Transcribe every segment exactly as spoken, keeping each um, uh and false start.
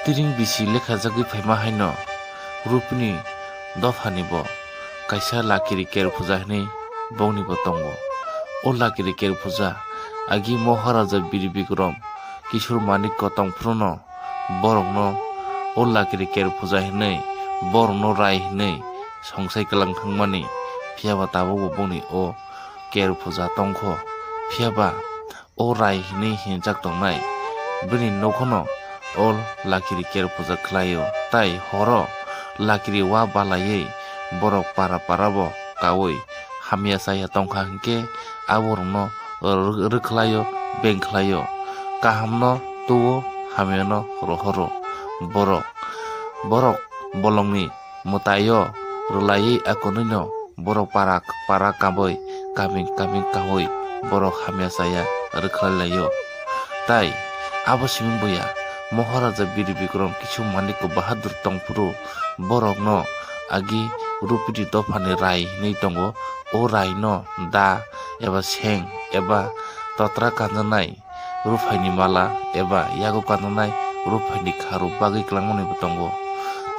Tiring bisi lekhajagwi phaima haino Rupini dophani bo kaisa Lakiri Ker Puja hinwi bongni bo tongo. O Lakiri Ker Puja agi Moharaja Bir Bikrom Kishore Manik kotong phruno borokno o Lakiri Ker Puja hinwi borokno rai hinwi songsai kwlang thangmani, phiyaba tabukbo bongni o Ker Puja tongkho. Phiyaba o rai hinwi hinjak tongnai bini nokhono o Lakiri Ker Puja khlaio, tai horo Lakiri wa balaiwi borok para parabo kaui hamya chaya tongkha hinkhe aborokno rw-, rwkhlaio, bengkhlaio, kahamno tuo, hamyano rohoro. Borok, borok bolongni mwtaio rwlaiwi akonwino borok para para kabui, kaming kaming kaui borok hamya chaya rwkhlai laio. Tai abo simi buya Moharaja Bir Bikrom Kishore Manik Bahadur tongphuru borokno agi Rupini dophani rai hinwi tongo. O raino da eba seng eba totra kanjaknai ruphaini mala eba yago kanjaknai ruphaini kharu bagwi kwlangmani bo tongo.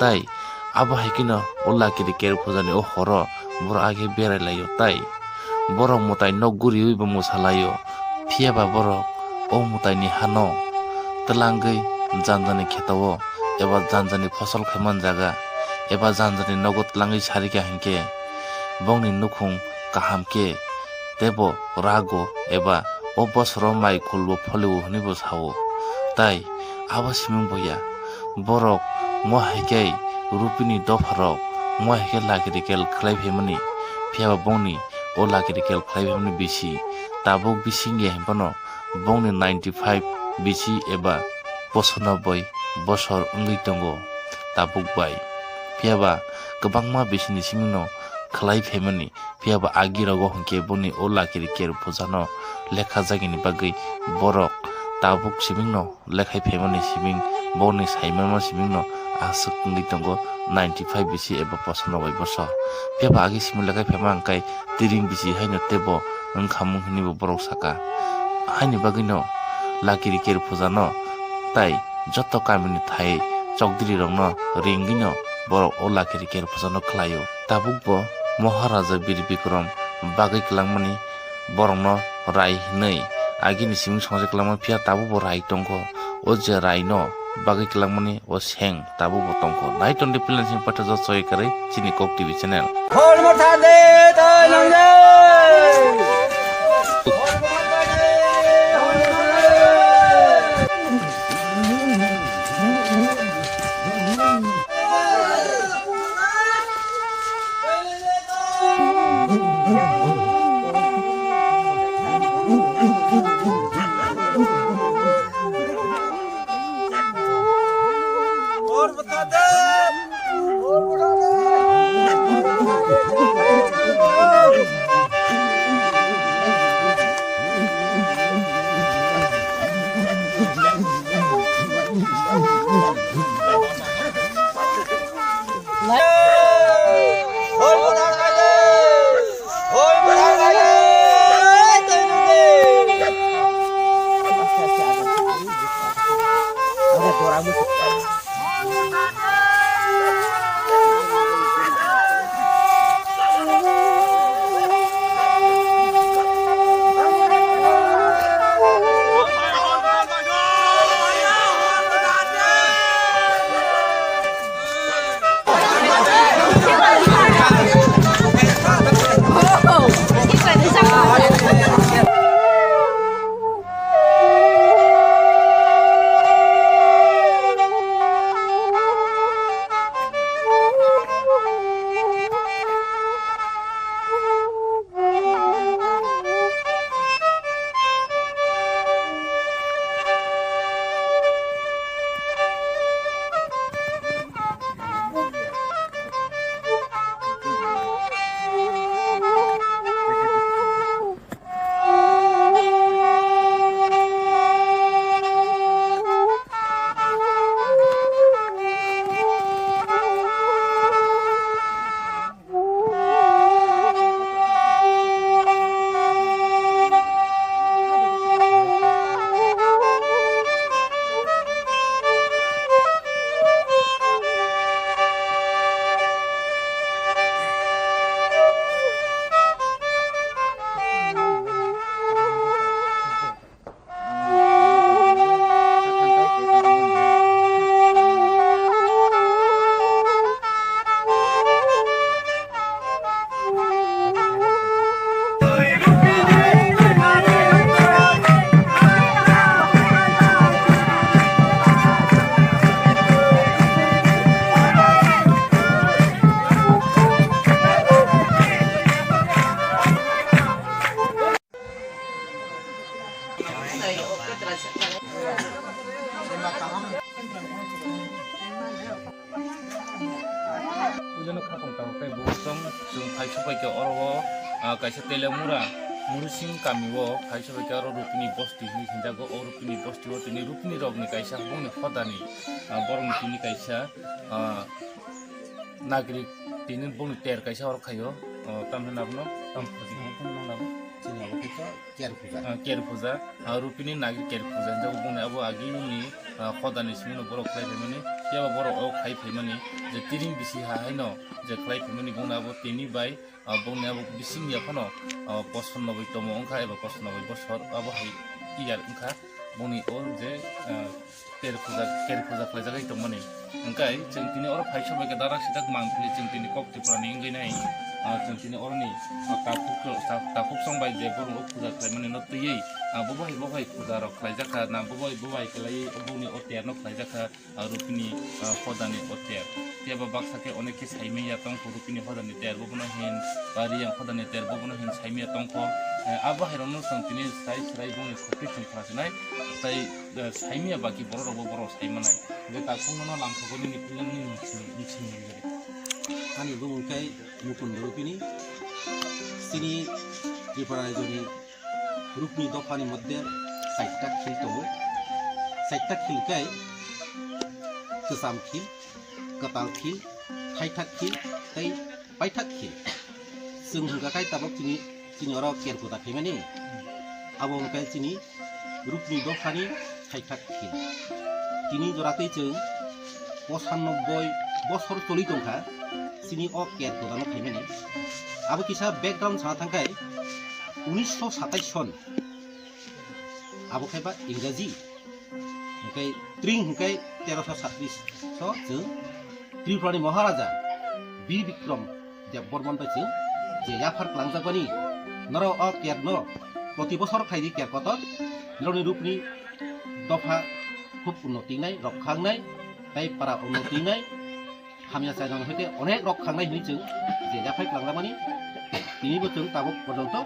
Tai abo hai kheno o Lakiri Ker Pujani o horo borok age berai laio, tai borok mwtai nok guriwi bo mwsa laio. Phiyaba borok o mwtaini hano twlangwi janjani khetao eba janjani phosol khaiman jaga eba janjani nogo twlangwi sarikha hinkhe bongni nukhung kaham khe teibo rago eba o bosoro mai khulbo pholio hwnwi bo sao. Tai abo simi buya borok mo hai khe Rupini dopharok mo hai khe Lakiri Ker khlai phaimani, phiyaba bongni o Lakiri Ker khlai phaimani bisi tabuk bisingya hinphano bongni ninety five bisi eba poso noboi bosor wngwi tongo tabuk bai. Phiyaba kwbangma bisini simino khlai phaimani, phiyaba agi rogo hinkhe boni o Lakiri Ker Pujano lekha jagini bagwi borok tabuk simingno lekhai phaimani siming, boni saimanma simingno aswk wngwi tongo ninety five bisi eba poso noboi bosor. Phiyaba agi siming lekhai phaima hwnkhe tiring bisi haino teibo wngkhamung hinwi bo borok saka. Haini bagwino Lakiri Ker Pujano tai joto kamini thai chokdiri rokno ringwino borok o Lakiri Ker Pujano khlaio. Tabukbo Moharaja Bir Bikrom bagwi kwlangmani borokno rai hinwi agini siming songcha kwlangma, phiya tabukbo rai tongkho. O je raino bagwi kwlangmani o seng tabukbo tongkho. Nai tongdi freelancing paithago choi kwrwi chini Kok T V channel. Hakung tabuk tei bo chwng, chwng phai sobai khe oro o, ah, kaisa Teliamura Murising kami o phai sobai khe oro Rupini bosti hinwi hinjago. O Rupini bosti o tini Rupini rokni kaisa bongni hodani, ah, borokni tini kaisa, ah, nagrik tini bongni ter kaisa oro khaio. Ah, tamni abono tam phajikma phano nang nabo. Chini abo khe to Ker puja. Ah, Ker puja, ah, Rupini nagri Ker puja hinjago bongni abo agini, ah, hodani simi no borok khlai phaimani, phiya ba borok o khai phaimani je tiring bisi ha haino je khlai phaimani bongni abo tini bai, ah, bongni abo bising ya phano, ah, poson noboi tomo wngkha eba poson noboi bosor abo hai year wngkha bongni o je, ah, Ker puja, Ker puja khlaijagwi tongmani. Hwnkhe chwng tini oro phai sobai khe dara sijak mang phili chwng tini kok Tripurani wngwi nai. Ah, chwng tini oroni, ah, takhuk, ta-, takhuk song bai je borok o puja khlaimani no twiwi, ah, bo bai, bo bai puja rok khlaijak kha, na bo bai, bo bai khlaiwi bongni o ter no khlaijak kha, ah, Rupini, ah, hodani o ter. Phiya ba baksa khe onek khe saimanya tongkho Rupini hodani ter bo bono hin, ba Riyang hodani ter bo bono hin saimanya tongkho. Eh, abo hai rok no chwng tini sai swrai bongni sotwi chwng khlasinai. Tai eh, saimanya baki borok rokbo borok saimanai. Je takhuk no lamsoko nini puila nini nini simi nini simi nini. Ani bumung khe Mukund Rupini. Chini Tripura rajyoni Rupini dophani moddhe chaita khil tongo. Chaita khil khe kwcham khil, kwtal khil, thaithak khil tei paithak khil. Chwng hwnkha khai tabuk chini, chini oro Ker puja khaimani. Abo hwnkhe chini Rupini dophani thaithak khil. Tini jora twi chwng posannobboi bosor choli tongkha chini o Ker puja no khaimani. Abo kisa background sana thangkhai unisho satais son. Abo khai ba Ingraji. Hwnkhe tring hwnkhe teroso satris so chwng Tripurani Maharaja Bir Bikram Deb Bormon bai chwng je yaphar kwlangjakmani norok o Ker no proti bosor khaidi Ker kotor norokni Rupini dopha khub unnoti wngnai, rok khangnai, tei para unnoti wngnai. Hamya chainani hoite onek rok khangnai hinwi chwng je yaphai kwlanglamani, tinibo chwng tabuk porjonto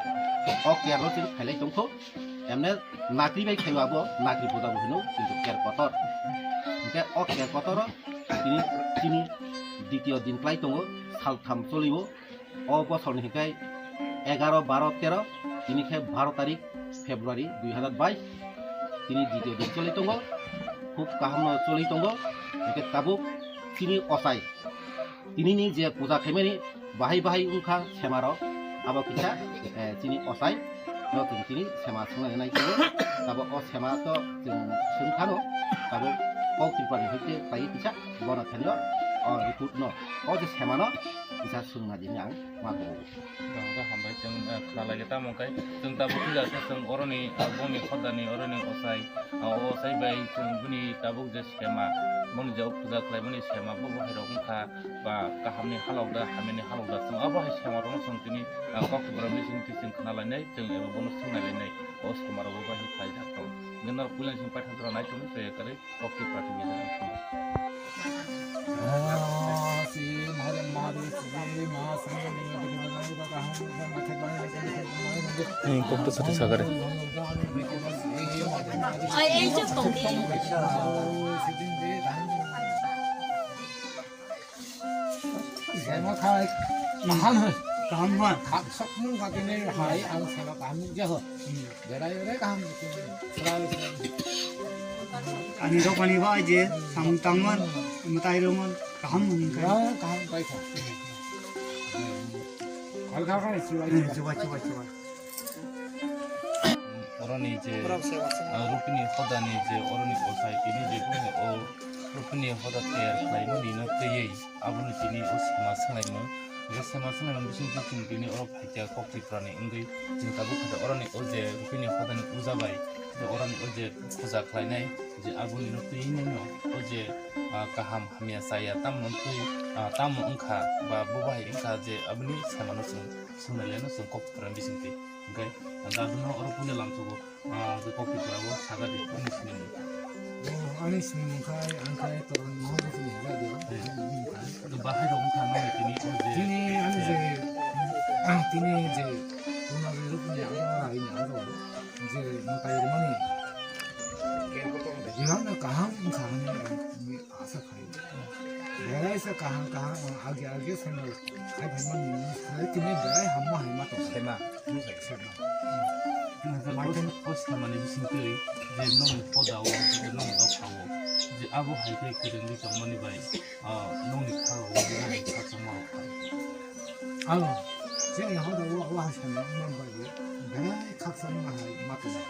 o Ker no chwng khailai tongkho. Emne nakri bai khaio abo nakri puja bo hino, kintu Ker kotor. Hwnkhe o Ker kotoro tini, tini ditiyo din klai tongo, saltham cholio. O bosorni hwnkhe egaro, baro, tero, tini khe baro tarik February dui hazar bais, tini ditiyo din choli tongo, khub kaham no choli tongo. Hwnkhe tabuk chini ochai, tini ni je puja khaimani bahai bahai wngkha sema rok, abo kisa, eh, chini ochai no chwng tini sema swngnai nai tongo. Tabuk o sema to chwng swng phano, tabuk kok Tripura ni hoite khlaiwi kisa bono thani o report no, o je sema no kisa swngna di hinwi ang ma kugo. Tamo khe hambai chwng, eh, khna lai khe tamo khe chwng tabuk thwi kha khe chwng oroni, ah, bongni hodani oroni ochai, ah, o ochai bai chwng bini tabuk je sema, boni je o puja khlaimani sema bo bo hai rok wngkha ba kahamni halok da hamyani halok da chwng abo hai sema rokno chwng tini, ah, kok Tripura ni simi twi chwng khna lainai chwng ebo bono swngnai lainai o sema rok bo bai khlaijak tong. Nini norok puila ni simi paithak jora nai tongwi chaya kwrwi. Kokto sati sagare. Sema khai kaham hai. Kaham hai. Khak sok mung kha tini hai ang sema kaham nung jaho. Berai berai kaham nung. Ani rok ani ba je samung tangman, matai rokman kaham nung khai. Ya, kaham khai kha. Khal kha khai chubai. Chubai chubai chubai. Oroni je, ah, Rupini hodani je oroni ochai tini je bini o Rupini hoda tayar khlaimani no twiwi aboni tini o sema swnglaimung. Je sema swnglaimung bising twi chwng tini oro phaikha kok Tripurani wngwi chwng tabuk khato oroni o je Rupini hodani uja bai je oroni o je puja khlainai je aboni no twiwi no o je, ah, kaham hamya chaya tamo twi, ah, tamo wngkha ba bo bahai wngkha je aboni sema no chwng swngnaileno chwng kok Tripurani bising twi. Hwnkhe ang dadu no oro puila lamsogo, ah, je kok Tripura o saga di, ani sinimung. Oh, ani sinimung khai, ang khai to mohor ko ni ya di. Hmm. Ani khai. To bahai rok wngkha nang tini o je. Tini ani je, ah, tini je, tuna je ruk ni ang rai ni ang ro. Je mutai mani. Jira na kaham wngkha ani asa khai. Kaisa kaham kaham, o age age sandal khai phaimani, tini belai hamma hai ma tong. Sema. Sema. Maithan o samani bisingtwi je nongni podao, je nongni dophao, je abo hai khe kwrwngwi tongmani bai, ah, nongni kharo, nongni khachangma rok khai. Abo, chini hoda o, o hai sandal ma bai, belai khakchangma hai ma tong.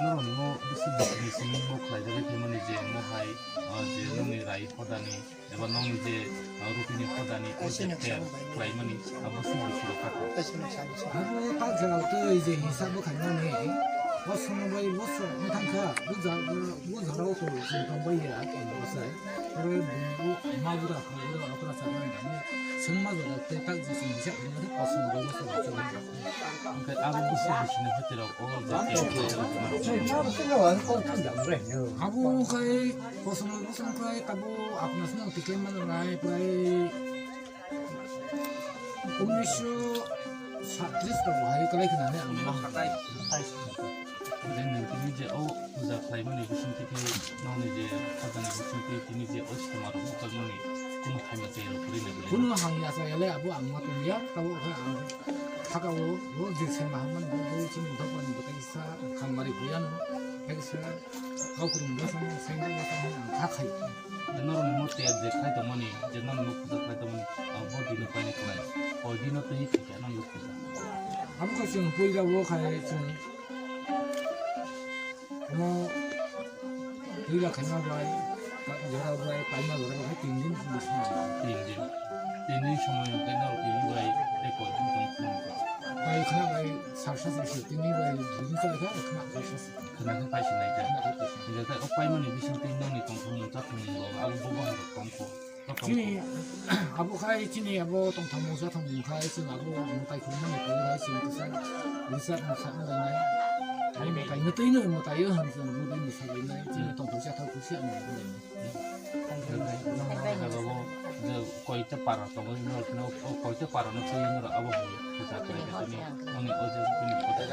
Norok no bisi bisi ni simi mo khlai jagwi phaimani je mo hai, ah, je nongni rai hodani eba nongni je, ah, rupini hodani o je ter khlaimani abo si bisi rok kha. Abo ta jora twi je hisab bo khaimani, o sono bai bo so wng thang kha, bo ja-, bo jora o to tong bai ya, o sai. Oro bo ma bura kha, bura okra sa nang nang. Sengma jora tei tak je sing hisab khaimani, o sono bai bo so. Hwnkhe abo bisi bisi ni hati rok o je abo khai kosom kosom khai tabo apnas no tikai mana nai prai unisho satris rok hai kalai khna ne ang ma. Hwnkhe nwng tini je o puja khlaimani bisingtwi khe nongni je khajani bisingtwi tini je o sema rok bukarmani kuno hamya chaya rok kwrwi nai. Kuno hamya chaya le abo ang ma tongya tabo khe ang. Saka o, o je sengma hamani bo, bo chini dophani bo kaisa khamari huyano, kaisa kaukrung bwsano, sengma bwsano ang kha khai. Norokni mo ter je khai tongmani, je norokni puja khai tongmani, ah, bo dino paini khlai. O dino twi thikya norokni puja. Abo khe chwng puila o khai chwng Omo twi rok khaima bai, jora bai, paima jora bai, tin din bisingo. Tin din. Tin din somoy hwnkhe norok tini bai tei koi din tong phunukgo. Bai khna bai sarsa sarsa, tini bai dudin chai kha, khna bai sarsa. Khna khe paisi nai kha. Khna khe paisi. Hingkhe o paimani bisingtwi nongni tongthokmung chathokmung rok abo bobo hai rok tong kho. Chini abo khai chini abo tongthokmung chathokmung khai chwng abo mwtai khulumani pore hai chwng kisa research no sakna lainai. Ani mwtai no twi no mwtai o hwn chwng bwdwi no sa lainai. Chini tongthok chathok kisa ang lainai. Jaga o je koita para tongo, no, no, o koita para no twi no abo hai kisa khai tini ani o je tini kota.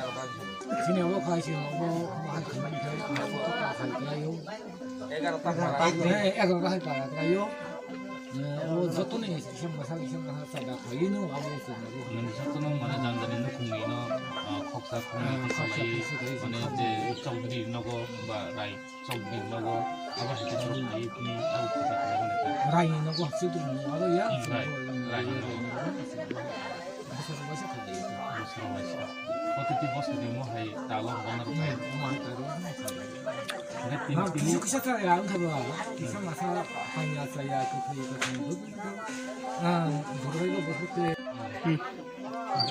Chini abo khai chwng abo abo hai khamani khai abo khai khai o. Egarota para. Eh, egarota hai para khlaio. Eh, o jotoni sem masa, sem masa chada khlaino abo se. Nini jotono mane jani jani nukhungni no, ah, khoksa khumni kisa lai, mane je chowdhury nogo ba rai chowdhury nogo abo hai khe no lai ni abo kisa khlai mani ta. Rai nogo chowdhury nogo aro ya. Hmm, rai, rai nogo. Bosor waisa khlai. Bosor waisa. Protiti bosor ni mo hai talo hwnna rw kha. Hmm, mo hai talo hwnna rw kha. Hwnkhe tini, tini kisa kisa kisa khlai ya wngkha ba. Kisa masa hamya chaya kwthwi kwthwi. Ah, bwrwi bo bwswk khe. Hmm.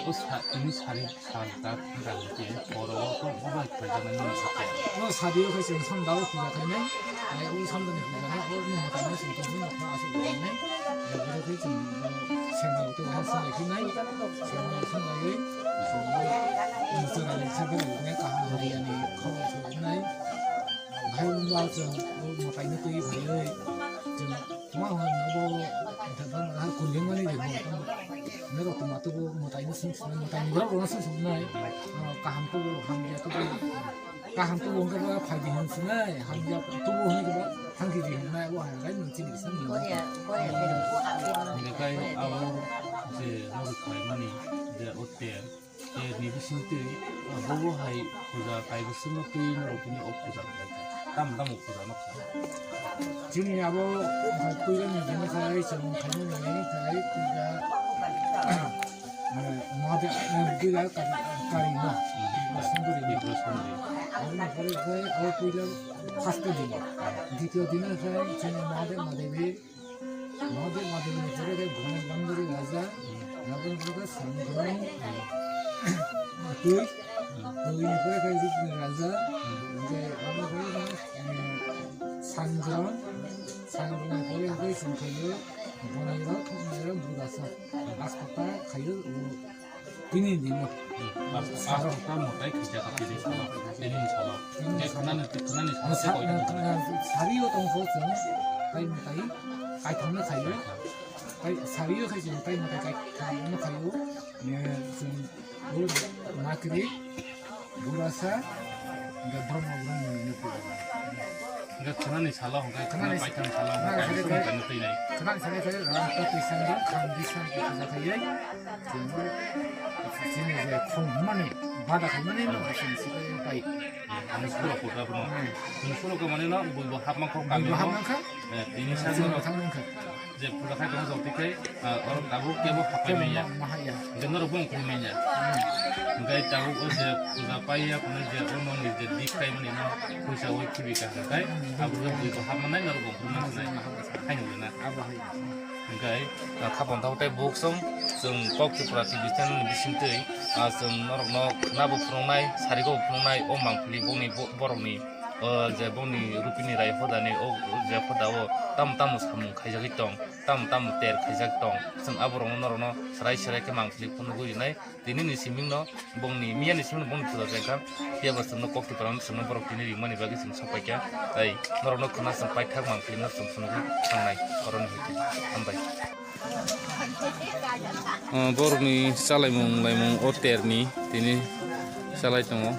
O sa, tini sari sal tak rang khe oro o kok bo bai khlai jana ni khe. O sadi o khe chwng samda o puja khainai. Ai, o samda ni puja na, o ni mata na chwng tong na kha asuk khainai. Bwrwi khe chwng sema o tei ha sung khe nai. Sema o sung khe nai. Chwng o chwng ni sa khe nai kaham hori ani khawang sung khe nai. Bahai wngba chwng o mwtai no twi phaiwi chwng tma hwn abo da da da kuling mani de bo norok tma tubu mwtai no sung sung mwtai ni borok no sung sung nai kaham tubu hamya tubu kaham tubu wngkha ba phaidi hwn sung nai hamya tubu hwn khe ba thangki di hwn nai abo hai rai nwng chini bisa nwng. Hingkhe kai abo je norok khlaimani je o ter. Terni bisingtwi, ah, bobo hai puja kaibwswkno twi norok bini o puja khlai kha. Tamo tamo puja no kha. Chini abo, ah, puila ni jani khai chwng khaina nai khai puja, ah, Mahadev, ah, puja kari, kari no. Tripura Sundari no. Tripura Sundari. Aboni pore khai abo puila first din. Ditiyo din khai chini Mahadev, Mahadevi, Mahadev, Mahadev ni pore khe Bhonai Gandhari Raja, aboni pore khe Sanjron, Tui, Tui ni pore khe Rukmini Raja, hingkhe aboni pore khe, eh, Sanjron, Sanjron ni pore khe chwng khaio Bhonai rok, Bhonai rok Budasa, Aspata khaio, o Tini ni no. Hmm. Saro. Aswk ta mwtai khaijak tini salo. Tini salo. Tini salo. Khwnani, khwnani salo. Sa-, se koi khwnani. Sari o tong kho chwng, tai mwtai, kaitham no khaio. Kaitham. Tai sari o khai chwng, tai mwtai kaitham no khaio. Ne, chwng, o, Makri, Burasa, hingkhe Brahma, Brahma ni no khaio. Khwnani salo hwnkhe, khwnani paithang salo hwnkhe, khwnani salo hwnkhe, khwnani salo hwnkhe, Ram Koti Sangha, Khandi Sangha, Kota Khayai, chini je khum mani, bada khaimani no, chini sipai pai. Ang suro kota bono. Hmm. Ang suro khe mani no, buibo hapma kho kami no. Buibo hapma kha? Eh, tini salo thang nang kha. Je puja khai tongo jok tikhai, ah, oro tabuk kebo hapai manya. Kebo ma-, mahaya. Je norok bo ongkhorwi manya. Hmm. Hwnkhe tabuk o je puja paiya, kono je o nongni je dik kaimani no puisa o khibi ka hwnkhe, hmm, abo je buibo hapmanai norok bo ongkhorwi mansinai. Hmm. Haino na. Abo hai. Hwnkhe, ah, khapang tabuk tei buksong, chwng Kok Tripura T V channel ni bisingtwi, ah, chwng norokno khwnabo phunuknai, sarigo phunuknai, o mangpili bongni bo-, borokni, o je bongni rupini rai hodani, o je hoda o tamo tamo samung khaijagwi tong. Tamo tamo ter khaijak tong, chwng aborokno norokno swrai swrai khe mangpili phunugwi rinai. Tini ni siming no bongni, miya ni siming no bongni puja jai kha. Phiya ba chwngno Kok Tripura no chwngno borok tini ringmani bagwi chwng sok pai kha. Tei norokno khwna chwng paithak mangpili no chwng phunugwi thangnai. Oroni hai khe hambai. Ah, borokni chalaimung laimung o ter ni tini chalai tongo.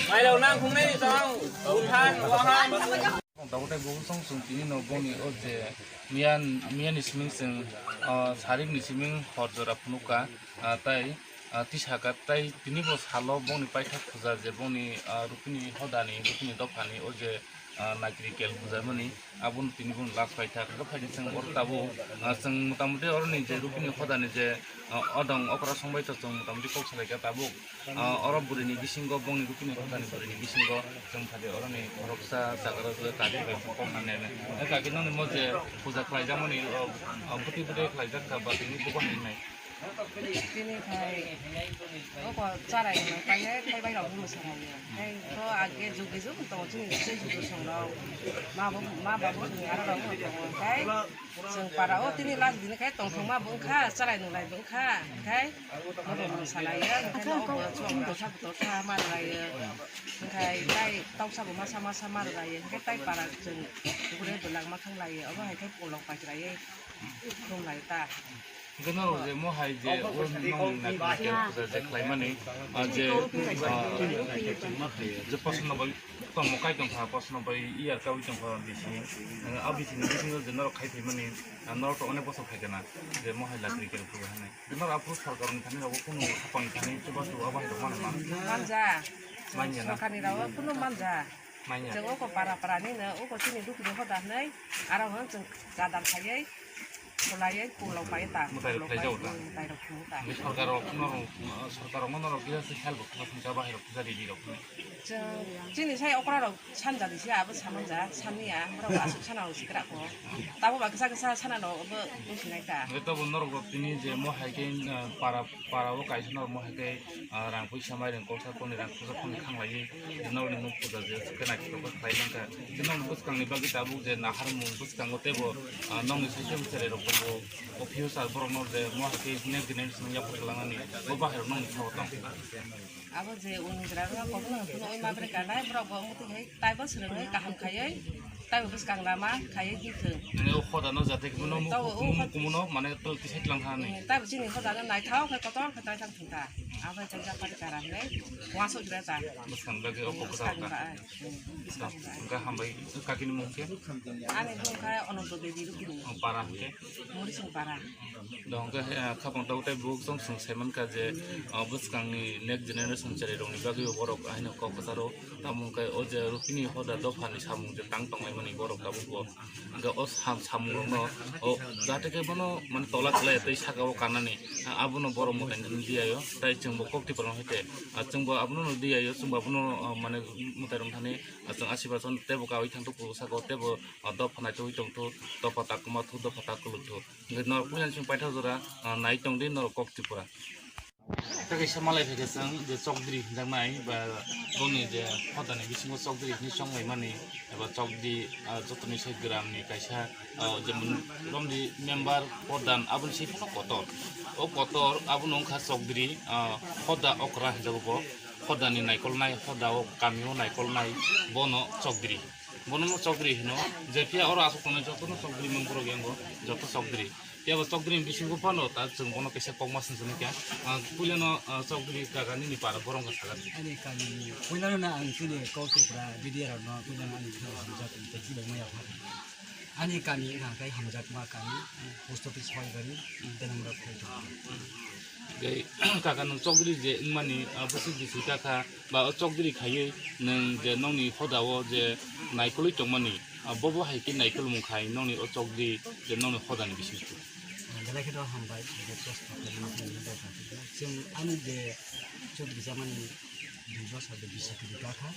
Mairok nang khungnai ni tong, buthan, wahan. Tabuk tei bukhuk song song tini no boni o je miyan, miyan ni siming seng, ah, sarik ni siming hor jora phunukha, ah, tai, ah, tisaka tai tini bo salo boni paithak puja je boni, ah, rukini hodani, rukini dophani o je, ah, naikri kel puja mani abono tini bono last paithak. Hwnkhe phaidi seng oro tabuk, ah, seng motamoti oroni je rukini hodani je, ah, odong okra songbai to chwng motamoti kok salaikha tabuk. Ah, oro bwrwini bisingo, bongni rukini hodani bwrwini bisingo chwng thadi oroni khoroksa jaga rok kagwi bai kok nang nai. Kagwi nokni mo je puja khlaijakmani, ah, ah, bwtwi bwtwi khlaijak kha ba tini bubo hinwi nai. Tini khai oko charai no kaiye khai bai rok bumo sanai. Khai to age jugi jug to chini se jugi song rok. Ma bo, ma ba bo ni ara rok tongo khai. Chwng para o tini last bini khai tongthokma bo wngkha, chwrai nwnglai bo wngkha, khai motom rok salai o, khai no bo chwng dosa dosa ma rwlai o, khai tai toksa bo masa masa ma rwlai o, khai tai para chwng bwrwi bwlak ma thang lai o, obo hai khai polok pai chwrai o, thum lai ta. Hwnkhe norok je mo hai je o nong nai puja je khlaimani, ah, je, ah, je poson no bai tongmo kai tongkha, poson no bai iyar kaui tongkha bisi. Ah, a bisi ni bisingo je norok khai phaimani, ah, norok to onek bosor khai kana je mo hai latri kere puja hinwi. Je norok aphuru sorkar ni thani rok kunu hapang ni thani chubachu abo hai rok mano mano. Manja. Manya na. Sorkar ni rok kunu manja. Manya. Chwng oko para para ni no, oko chini dukhu ni hoda hinwi, aro hwn chwng gadar khaiwi, khulaiwi, pulok pai ta, mutai rok pulok khlai pai, jago ta. Mutai rok khum ta. Hwnkhe sorkar rok no, sorkar rok no norok kisa se help rok kisa songcha bahai rok kisa ready rok hinwi. Chwng, chini sai okra rok sanja di se abo samanja, samiya, borok aswk sana rok sikra ko. Tabo ba kisa kisa sana rok bo businai ta. Hwnkhe tabo norok rok tini je mo hai khe, ah, para Para o kaisa norok mo hai khe, ah, rang puisa mairing koksa kokni rang koksa kokni khanglaiwi norokni mung puja je khe naithotok khe khlai mankha. Norokni bwskangni bagwi tabuk je naharmung bwskango teibo, ah, nokni social media rok tongo. O future borokno je mo hai khe next generation yapri kwlangnani o bahai rok nokni sabo tong. Abo je unni jora rok kokno hwnphano oi ma bre kanai borok bo muti hai taibo swrwngwi kaham khaiwi. Taibo bwskang lama khaiwi di thung. Nini o hodano jate khe bono muk-, Tabo o muk-, hod-, kumuno mane tol tisai tlang thani. Mm, taibo chini hodano naithok khe kotor khe tai thang thung ta. Abo khe japari kara hinwi uansuk jora ta. Bwskang bagwi o kok Bwskang kwtal ta. Ba, mm, bwskang ba. Hwnkhe hambai kakini mung khe? Ani mung khe Ananto Devi Rukini. O para hwnkhe? Murising para. Do hwnkhe, eh, khapang tabuk tei bukhuk song song sai mankha je, ah, bwskangni next generation cherai rokni bagwi borok haino kok kwcharo. Tamo hwnkhe o je rukini hoda dophani samung je tang tonglaimani borok tabukbo. Hwnkhe o sam-, samungrokno o jate khe bono mane tola khlai tei saka o kanani, ah, abono borok mwtai diyaio. Tai chwngbo kok tiprano hai te, ah, chwngbo abono diyaio, chwngbo abono, ah, mane mwtai rok thani, ah, chwng asiba chon teibo kaui thangthu saka o teibo, ah, dopha naitugwi tongthu, dopha tak kwma thu, dopha tak kwlwk thu. Hwnkhe norok puila chwng paithak jora, ah, nai tongdi norok kok Tripura. Tei kaisa malai phaikha chwng je chokdri hinjaknai ba boni je hodani bisingo chokdri hinwi chonglaimani eba chokdri, ah, jotoni sai gramni kaisa, ah, jemon romdi member pradhan aboni sai phano kotor. O kotor abono wngkha chokdri, ah, hoda okra hinjago bo. Hodani naikolnai, hoda o kamio naikolnai bono chokdri. Bono no chokdri hino, je phiya oro aswk tongnai jotono chokdri mung borok yango, joto chokdri. Phiya bo chokdri ni bisingo phano ta chwng bono kaisa kokma swng swngwi kha. Ah, puilano, ah, chokdri kaga nini para borok wngkha sagan. Ani kami puilano na ang chini kok Tripura B D R no puilano ani kha hamjak tei chini maya pha. Ani kami wngkha khe hamjakma kami, post office Hoibari, tei nang rok khai tongo. Tei kaka nwng chokdri je wngmani, ah, bwswk bisi kaka ba o chokdri khaiwi nwng je nokni hoda o je naikolwi tongmani, ah, bobo hai khe naikolmung khai nokni o chokdri je nokni hodani bisingtwi. Ah, belai kheno hambai, je post office ni tongmani dai kha. Chwng ani je chokdri jamani dui bosor de bisi kwrwi kha kha.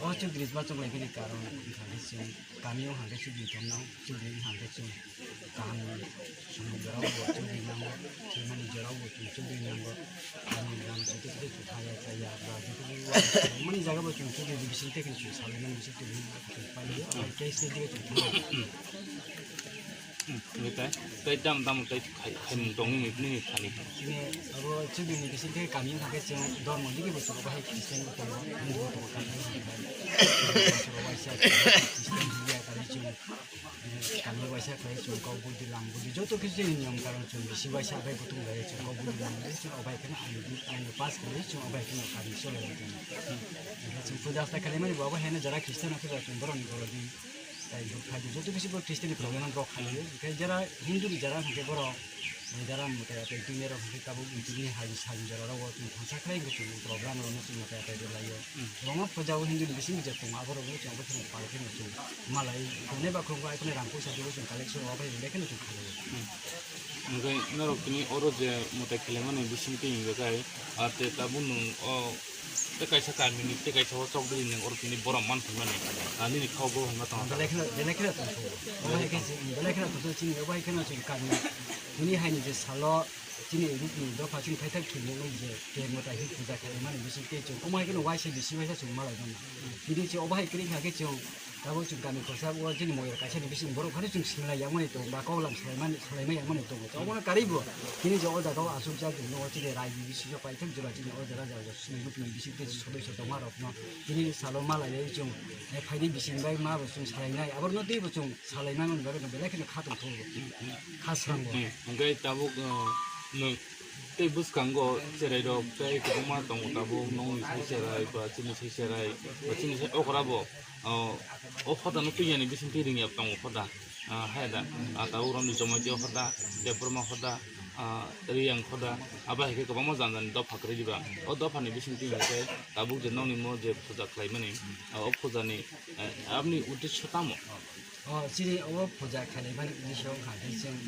O chokdri ma chonglai bini karon wngkha khe chwng kami o hangkhe chukri tongno, chukri hangkhe chwng kaham samung jorao bo chukri nango, thwimani jorao bo chwng chukri nango, kami gram joto joto chukha ya chaya ba joto mani jaga bo chwng chukri bising tei chwng salai mani bising tei chwng paio, case ni dige chwng thangwi. Tei dam dam tei khai khai mung tongwi ni thani. Chini abo chukri ni bising tei kami hangkhe chwng dormo dige bo chwng bahai Christian bo tongo, Hindu bo tongo, kami hangkhe chwng waisa Christian hiya kami chwng. Kami waisa khlai chwng kok budi lam budi joto kisu chini niyom karon chwng bisi waisa bai kutung lai chwng kok budi lam budi chwng obai kheno ain di ain pass khlai chwng obai kheno kami chole lai chwng. Chwng puja asta khlai mani bo abo heno jara Christian no khe chwng borok ni borok di tai buk khai di joto kisu borok Christian ni program borok khai di. Khai jara Hindu ni jara hwnkhe borok Dara mwtai atai twi nerok hwnkhe tabuk tini hai sal jora rogo chwng thansa khlai wngkhe chwng program rokno chwng mwtai atai rwlaio. Kwbangma puja o Hindu ni bising bijak tongo, aborokno chwng abo kheno pal kheno chwng malai khwngnai ba khwrwngkha, aikhwlai rang puisa twibo chwng collection rwui bai kheno chwng khlaio. Hwnkhe norok tini oro je mwtai khwlaimani bisingtwi hwnkhe kai, ah, tei tabuk nwng o Tei kaisa kamini, tei kaisa o chokdri nwng oro tini borom man phaimani, ah, nini kha o bo hwnma tong. Belai kheno, belai kheno tong kho. Belai khe chini, belai kheno tong chini, obo hai kheno chini kami. Tini hai ni je salo chini rukni dopha chini khaithak khilmung je ke mwtai hi puja khaimani bising tei chwng omo hai kheno waisa bisi waisa chwng malai mano. Tini chwng obo hai kwrwi kha khe chwng Tabuk chwng kami khorsa o chini moyar kaisa ni bising borok phano chwng singlai yangmani tongo ba kok lam salaimani, salaimai yangmani tongo. Obono karwi bo chini je o jaga o asuk jak chwng nogo chini raji bising paithak jora chini o jora jaga sini rupini bising tei sodoi sodoma rokno chini salo malai chwng phaidi bising bai ma bo chwng salainai aborno tei bo chwng salaimani bagwi no belai kheno kha tong tho kha srango. Hwnkhe tabuk, uh, nwng tei bwskango cherai rok tei kwbangma tongo tabuk nokni sai cherai ba chini sai cherai ba chini sai okra bo. O, o hoda no twi yani bising twi ring yap tongo hoda. Ah, hai da. Ah, tabuk romni Jamatia hoda, Debbarma hoda, ah, Riyang hoda. Abo hai khe kwbangma jani jani dopha kwrwi diba. O dopha ni bising twi hwnkhe tabuk je nokni mo je puja khlai mani, ah, o puja ni, eh, aboni uddesho tamo? O, chini o puja khlai mani uddesho wngkha khe chwng,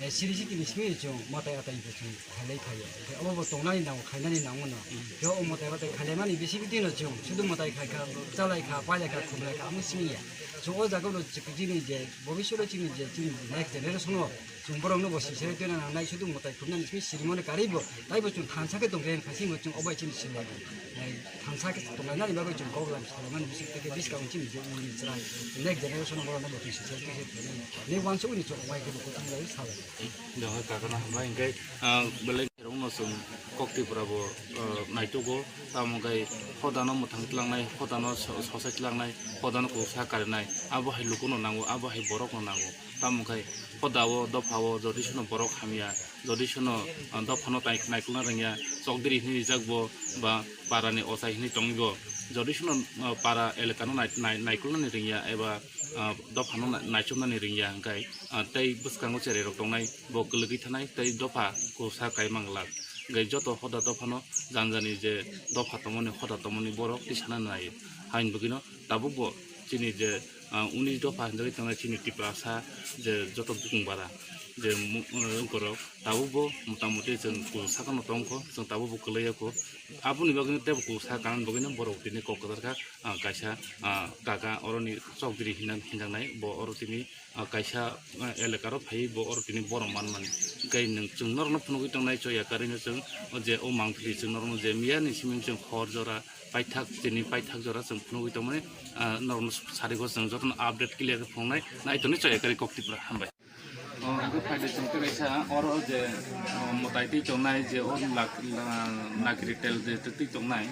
eh, siri sitini simi chwng mwtai atai bo chwng khailai phaio. Khe obo bo tongnani nango, khainani nango no. Khe o mwtai batai khailaimani bising twi no chwng sudu mwtai khai kha, chalai kha, pailai kha, khumlai kha, amo simi ya. Chwng o jaga no chini je, bobiswt o chini je, chini next generation o chwng borok no bo sisai twi nangnai sudu mwtai khumnani simi sirimo ni karwi bo. Tai bo chwng thansa khe tong khe kha simi chwng obo hai chini simi. Thansa khe tonglainani bagwi chwng kok lam salaimani bising twi khe buskang chini je uni chwrai next generation borok no bo chwng sisai twi khe tonglainani. Ni wansugwi ni chwng obo hai khe bo kwthang lai salai. Jang hai kakana hambai hwnkhe, ah, belai rokno chwng kok Tripura bo, ah, naitugo, tamo khe hodano mwthang tlangnai, hodano so-, sosai tlangnai, hodano kwsa karinai, abo hai lukuno nango, abo hai borokno nango. Tamo khe hodao, dophao, jodi sono borok hamya, jodi sono, ah, dophano tai-, naikolna rwngya, chokdiri hinwi rijak bo, ba parani ochai hinwi tongwi bo, jodi sono, ah, para elekano nai-, nai-, naikolnani rwngya, eba, ah, dophano na-, naichomnani rwngya, hwnkhe, ah, tei bwskango cherai rok tongnai, bo kwlwgwi thanai, tei dopha kwsa kaimang glak. Hwnkhe joto hoda dophano janjani je dopha tongmani, hoda tongmani borok tisana nai. Haini bagwino tabukbo chini je, ah, unis dopha hinjagwi tongnai chini Tiprasa je joto bukung bara. Je mu-, eh, wngkorok tabukbo motamoti chwng kung sakano tongkho, chwng tabukbo kwlaiya kho. Aboni bagwino teibo kung sa kanani bagwino borok tini kok kwchar kha, ah, kaisa, ah, kaka oroni chokdiri hinna hinjaknai, bo oro tini, ah, kaisa, ah, elekaro phaiwi bo oro tini borok manmani. Hwnkhe nwng chwng norokno phunugwi tongnai, choya karino chwng o je o mangpili chwng norokno je miyani simi chwng hor jora paithak, chini paithak jora chwng phunugwi tongmani, ah, norokno sarigo chwng jotono update clear khe phunuknai, naitonwi choya kari kok Tripura. Hambai. O, hwnkhe phaidi chwng tei kaisa oro je, o, mwtai twi tongnai je o lak-, la-, nakri tel je twi tongnai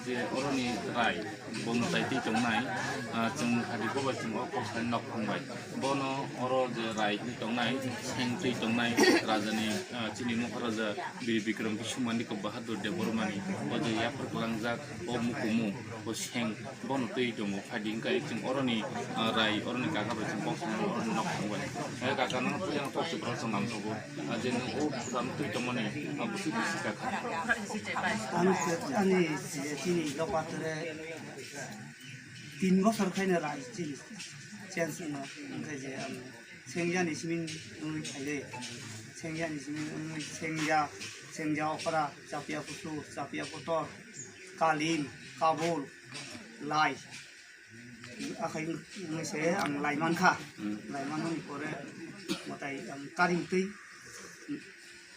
je oroni rai bo mwtai twi tongnai, ah, chwng phaidi bo bai chwng o kok sai nok thang bai. Bono oro je rai twi tongnai, seng twi tongnai, rajani, ah, chini Maharaja Bir Bikram Kishu Manik Bahadur Debbarmani, o je yapharklangjak, o mukumu, o seng, bono twi tongo. Phaidi hwnkhe chwng oroni, ah, rai, oroni kaka bai chwng kok sanani, oroni nok thang bai. Eh, kaka, nono puila kok se borok chwng nangkukgo. Ah, je nwng o phuram twi tongmani, ah, bwswk bisi kaka. Ani, ani, chini dopa tere tin bosor khaina rai chini change wngno. Hwnkhe je ang Sengya ni simin wngwi phaile, Sengya ni simin wngwi Sengya, Sengya okra, Chapia kusu, Chapia kotor, Kalim, Kabul, Lai. Akhai wngwi se ang Lai mankha. Hmm. Lai manmani pore mwtai ang karing twi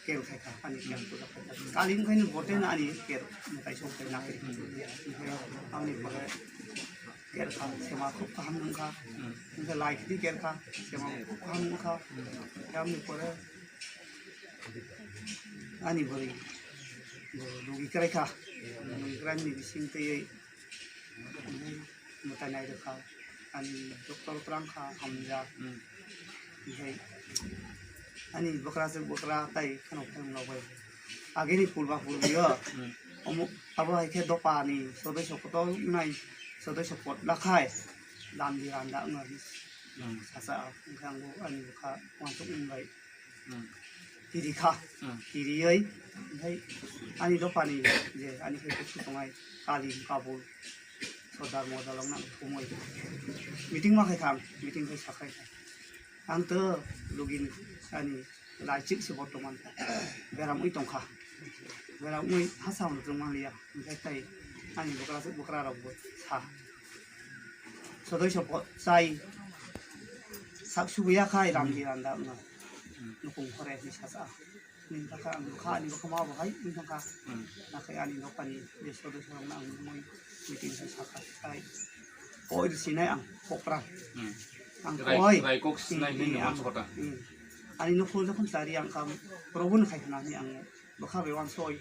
kel khai kha, ani kel puja khai kha. Kaling khai ni bote na ani kel mwtai sok khai na khai. Ani pore ker kha, sema khub kaham wng kha. Hingke lai khiti ker kha, sema khub kaham wng kha. Tamni pore ani bwrwi, bwrwi logi kwrai kha. Logi kwrai ni bising twiwi mwtai nai rwkha. Ani doctor twlang kha, hamya. Hingke ani bwkrajwk bwkra tai kheno kheno bai. Agini pulba pulbi o. Omo abo hai khe dopa ni sodoi sokot nai sodoi sokot lakhai. Landi randa wngwi sacha wngkha ang bo ani bwkha wansuk wngbai. Kiri kha. Kiriwi hingke ani dopa ni je ani khe kusu tongnai Kalim Kabul. Sodar modalok nang kumui. Meeting ma khai kha ang, meeting khai sakhai kha. Ang to login ani laichik se bortoman beram ui tongkha. Beram ui hasa hwn tong manliya. Hingke tai ani bwkra bwkra rok bo sa. Sodoi sopo chai sak subuya khai ramdi randa wngna. Nukung khore ni sasa. Nini bwkha, ang bwkha, ani bwkha ma bo hai wng thang kha. Nakhai ani dophani je sodoi sorokno ang nukmui meeting khai sakha, khai koi rw sinai ang kokra. Ang koi rai kok sinai hinwi ang, ang, ani nukhung jokhon chari ang kha, probun khai khna hinwi ang bwkha bai wansoi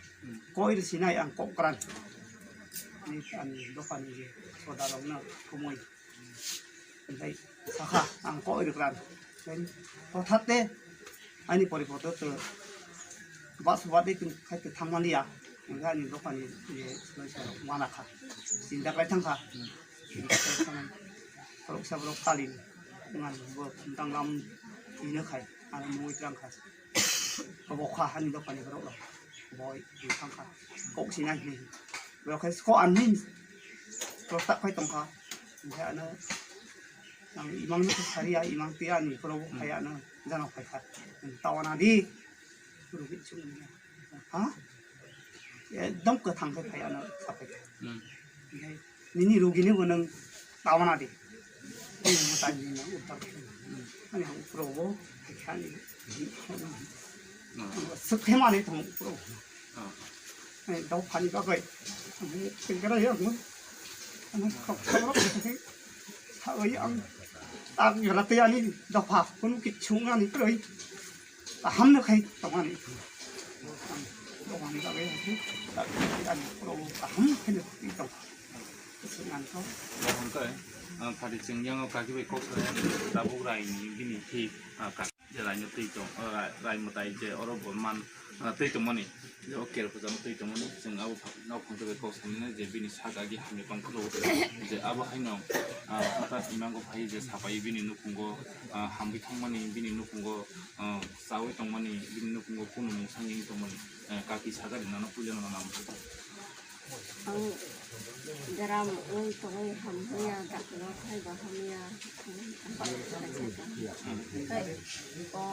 koi rw sinai ang kokra. Ani, ani dophani je soda rokno kumui. Hingke sakha ang kok rikran. Hothat te ani poripoto to bas bade tung khai te thangmaliya. Hingke ani dophani ye mana kha. Chinta kai thang kha. Borok sa borok kali ngan bo tang lam ina khai. Ani mui tang kha. Obo kha ani dophani borok rok. Boi tang kha. Kok sinai hinwi. Borok khai kok anwi. Prostak khai tong kha. Hingke ano ang imang no sari ya, imang twi ani poro bo khai ano jano khai kha. Tawana di. Rugi chung ha? Ekdom kwthang khai phai ano sapai kha. Hingke nini rugi ni bo nwng tawana di. Ani mo tai ni no utar khai. Ani ha upro bo khai kha ni. Suk khai mani thang upro. Ani dau phani ba bai. Ani tengkara ya mo. Ani khok khok rok khai. Sawi ang tak gra te ani dopha kunu kichung ani kroi. Kaham no khai tongani. Tongani bagwi hai khe, ani pro kaham khai no tong. Swngan to. Hingke, ah, phati chwng yang kaki bai kok sa tabuk rai ni bini thik, ah, ka-, je rai no twi tong, ah, rai, rai mwtai je oro bo man, ah, twi tongmani. Je o ker puja no twi tongmani. Chwng abo nok phang twi bai kok sa mano je bini sak agi hamya tong khwlwk. Je abo hai no, ah, hata imang go phai je sapai bini nukhungo, ah, hamwi thangmani bini nukhungo, ah, chawi tongmani, bini nukhungo kunu mung sangwi tongmani, eh, kaki saga rinano puila no nang. Ang gram wng tongwi hamya, dakno phaiba hamya, ang bak khaisaka. Tei o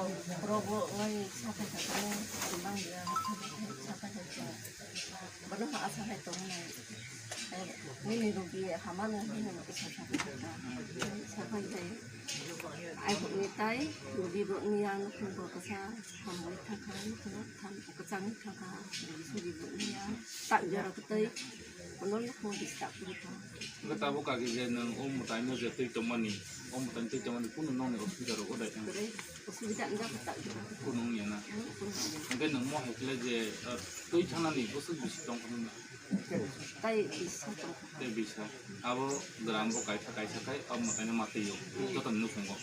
rogo wng sakha sakha no bangya, sakha sakha. Bono ha asa hai tongnai. Nini rugi hamano hino sakha sakha. Sakha hai. Ai bokni tai rugi bokni ang nukhung bo kasa hamwi thangkha, nukhung tham kwchangwi thangkha. Rugi sugi bokni ang tak jora kwtwi. Bono nukhung disturb wngkha. Hwnkhe tabuk kaki je nwng o mwtaino je twi tongmani, o mwtaino twi tongmani kunu nokni osubida rok odai thang. Kore osubida wngkha tak jora. Kunu wngya na. Hmm, kunu wngya. Hwnkhe nwng mo hai khlai je, ah, twi thanani bwswk bisi tong kha nini? Tai bisa tong kha. Tai bisa. Abo gram bo kaisa kaisa khai, abo mwtaino ma twi o. Hmm. Jotoni nukhungo.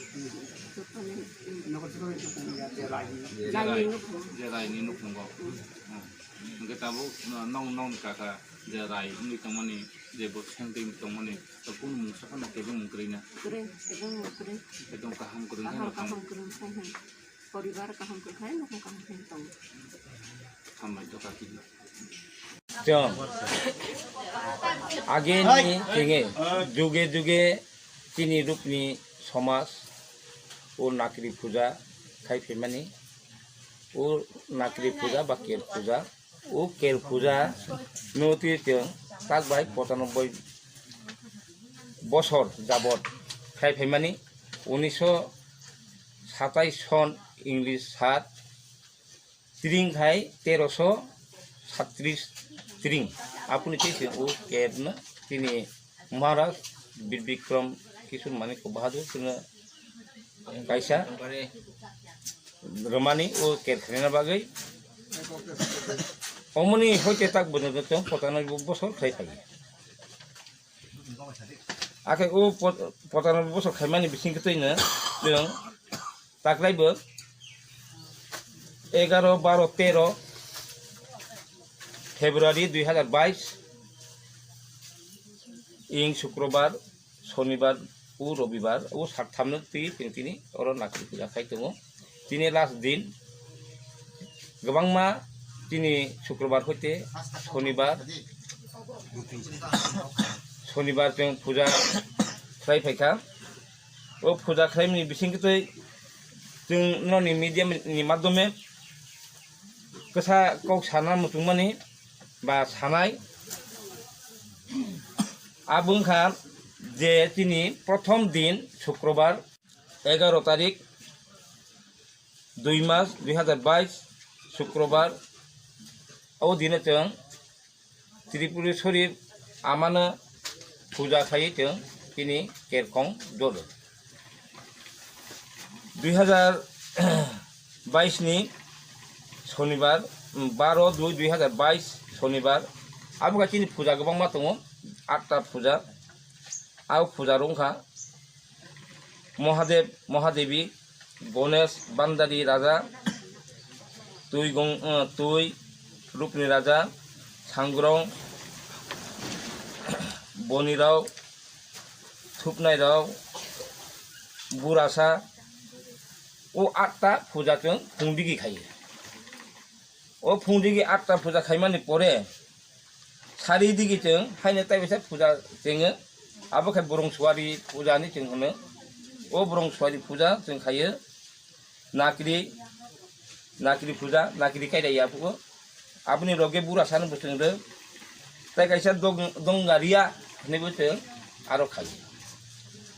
Jotoni, hmm. Je rai, je raini nukhungo. Hmm. Hmm. Hwnkhe tabuk, ah, nong, nong kaka je rai wngwi tongmani, je bo sengtwi wngwi tongmani, to kunu mungsa phano kebengmung kwrwi na? Kwrwi, kebengmung kwrwi. Ekdom kaham kwrwi. Kaham, kaham kwrwi khai hai. Poribar kaham kwrwi khai, nukhung kaham khe tongo. Hambai to kaki. Chwng ageni tenge juge juge chini rupni somaj o nakri puja khai phaimani, o nakri puja ba ker puja. O ker puja no twi chwng tak bai pochanobboi bosor jabot khai phaimani, unisho satais son English sat, tring khai terosho satris tring. Apuni twi chwng o ker no tini Maharaj Bir Bikram Kishore Manik Bahadur chwngno kaisa rwmani o ker khlaina bagwi. Omoni hoite tak bwdwng tong pochanobboi bosor khlai phai. Akhe o pot-, pochanobboi bosor khaimani bisingtwi no chwng taklaibo egaro, baro, tero February dui hazar bais ing Sukrobar, Sonibar, o Robibar, o sakthamno twi chwng tini oro nakri puja khai tongo. Tini last din, kwbangma tini Sukrobar hoite Sonibar, Sonibar chwng puja khlai phaikha. O puja khlaimani bisingtwi chwng noni media ni madhyome kwsa kok sana muchungmani ba sanai. Abo wngkha je tini prothom din Sukrobar, egaro tarik, dui mas dui hazar bais, Sukrobar. O dino chwng Tripureshwari amano puja khlaiwi chwng tini kerkong joro. Dui hazar bais ni Sonibar, baro dui dui hazar bais Sonibar, abo khe chini puja kwbangma tongo, atta puja. Abo puja rok wngkha Mahadev, Mahadevi, Ganesh, Bandari Raja, Twi Gong-, eh, Twi, Rupni Raja, Sangrong, Bonirao, Thupnairao, Burasa, o atta puja chwng phungdigi khaio. O phungdigi atta puja khaimani pore, sari digi chwng haino taibaisa puja chengo, abo khe Borong Suari puja hinwi chwng hwno. O Borong Suari puja chwng khaio, nakri, nakri puja, nakri kaidai yaphugo. Aboni loge Burasano bo chwng rw, tai kaisa dong-, Dongariya hinwi bo chwng aro khaio.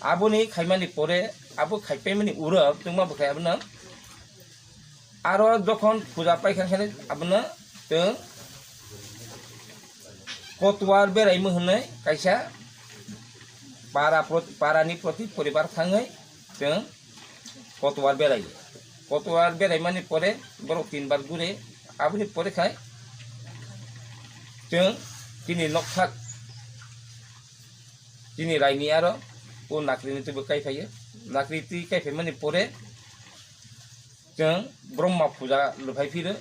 Aboni khaimani pore, abo khaipaimani uro chwngma bo khai abono aro jokhon puja paikha khe abono chwng Kotuar beraimo hinwi kaisa para prot-, parani proti poribar thangwi chwng Kotuar berai. Kotuar beraimani pore borok tinbar gure, aboni pore khai chwng chini noksak chini raini aro o nakrini twibo kai phaio. Nakri twi kai phaimani pore chwng Brahma puja lwphai phiro.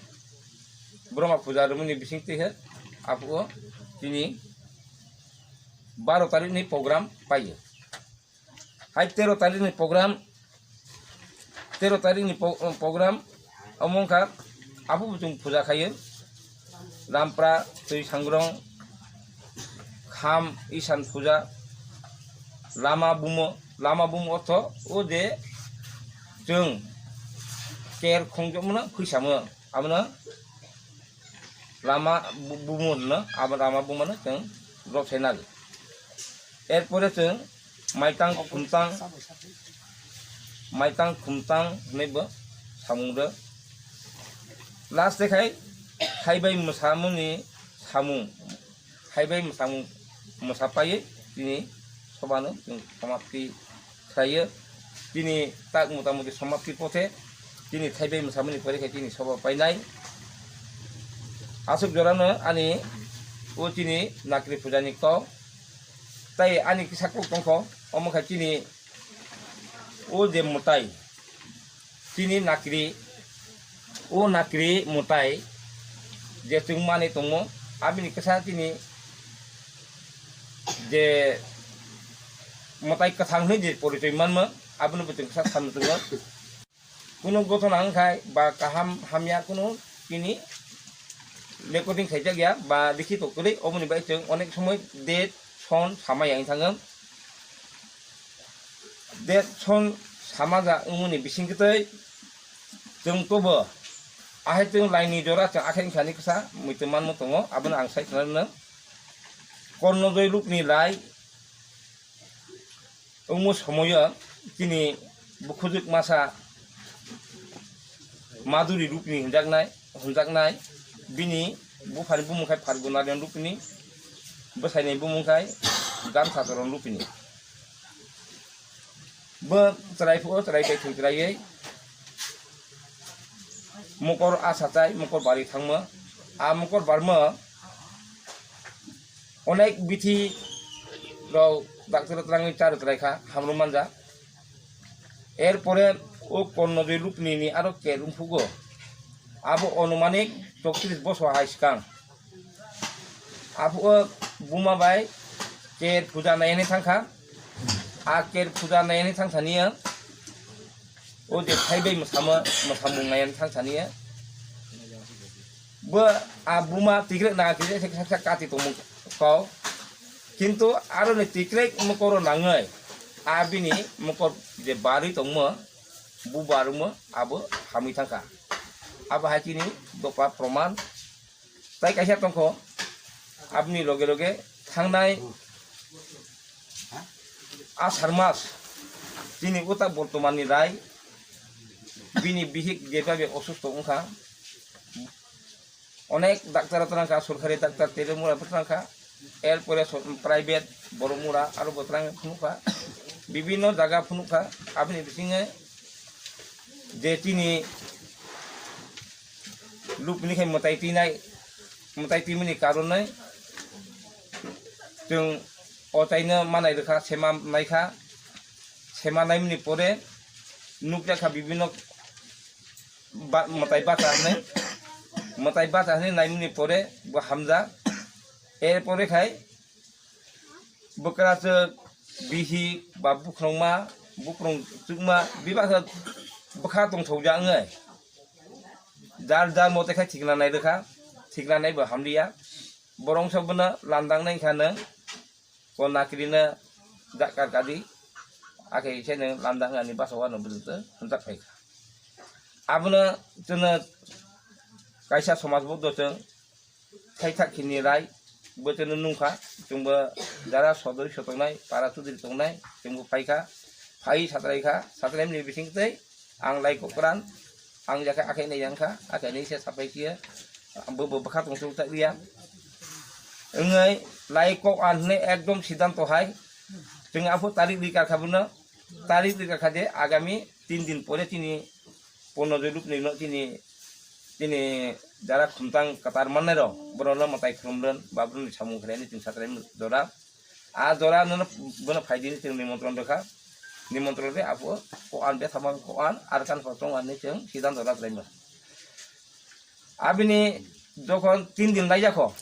Brahma puja rwmani bisingtwi khe abo chini baro tarikni program paio. Hai tero tarikni program, tero tarikni po-, program omo wngkha abo bo chwng puja khaio. Rampra, Twi Sangrong, Ham isan puja, lama bumo, lama bumo ortho o je chwng ker khongjokmano phuisamo, abono lama bu-, bumo hwnno, abo lama bumano chwng rok sai nadi. Erpore chwng maitang khumtang, maitang khumtang hwnwi bo samung rw. Last de khai haibai mwsamungni samung, haibai mwsamung mwsa paiwi tini sobano chwng samapti khlaiyo. Tini tak motamoti samapti pothe tini thaibai mwsamani pore khe tini soba painai. Aswk jorano ani o tini nakri pujani kok. Tai ani kisa kok tongkho, omo khe tini o je mwtai, tini nakri, o nakri mwtai je chwng manwi tongo, abini kisa tini je mwtai kwthang hwnwi je porichoi manma, abono bo chwng kisa samwi tongo. Kunu gothona wngkhai ba kaham hamya kunu tini recording khaijak ya ba likhito kwrwi, oboni bai chwng onek somoi date son sama ya wng thangw. Date son sama ja wngmani bisingtwi chwng tobo ahai chwng laini jora chwng akhai wngkhani kisa muitu manmo tongo, abono ang sai khna rwno. Kornojoi lukni lai wngmo somoyo chini bukhujwk masa Maduri Rupini hinjaknai, hinjaknai, bini buphani bumung khai Phargunarion Rupini, bwsaini bumung khai Gansacharon Rupini. Bo chwrai phuo, chwrai bai thwng chwraiwi mokol asa chai, mokol bari thangmo. A mokol barmo onek bithi rok doctor twlangwi cha rwtrai kha, hamrw manja. Erpore o Kornojoi Rupini ni aro ker wngphugo. Abo onumanik chowtris bosor hai swkang. Abo o buma bai ker puja naiyani thangkha. A ker puja naiyani thangthani o je thaibai mwsamo, mwsamung naiyani thangthani bo a buma tikrek na tikrek se sak sak kati tongmung kau. Kintu aro ni tikrek mokoro nangwi a bini mokor je barwi tongmo, bu barwmo abo hamwi thangkha. Abo hai chini dopha proman. Tai kaisa tongkho, aboni loge loge thangnai asar mas chini uta bortomanni rai bini bihik jebabe osusto wngkha. Onek daktar twlang kha, sorkari daktar Terimura bo twlang kha, erpore so-, private Boromura aro bo twlang phunuk kha, bibinno jaga phunuk kha. Aboni bisingo je chini lupni khai mwtai twinai, mwtai twimani karonwi chwng ochaino manai rwkha, sema naikha, sema naimani pore nukjakha bibinno ba-, mwtai bacha hwnwi, mwtai bacha hwnwi naimani pore bo hamjak. Erpore khai bwkrachwk, bihik ba bukrongma, bukrong chukma bebaksa bwkha tongthokjak wngwi jar jar mote khai thikna nai rwkha, thikna nai bo hamliya. Borok wngsa bono landang nai kha nwng. Ko nakri no dakar kadi, akhe khe nwng landang ani basa wano bwrwng tw hamjak phai kha. Abono chwngno kaisa somaj bo do chwng thaithak khini rai bo chwngno nung kha, chwngbo jara sodori sotongnai, para chudri tongnai, chwngbo phai kha, phai satrai kha, satrai mani bising tei ang lai kok pran, ang jakha akhai nai yang kha, akhai nai se sapai khe, bo, bo bwkha tong chuk ta liya. Wngwi lai kok an hwnwi ekdom siddhanto hai. Chwng aphuru tarik rikar kha bono, tarik rikar kha je agami tin din pore chini pono joi lupni no chini, chini jara khumtang kwtar mannai rok, borok no mwtai khulum rwn, ba borok ni samung khlai ni chwng satrai jora. A jora nono bono phai dini chwng nimontron rwkha. Nimontron rwi abo ko an betha bang ko an arkan ko tong ani chwng siddhanto rwlaima. Abini jokhon tin din laijak kho,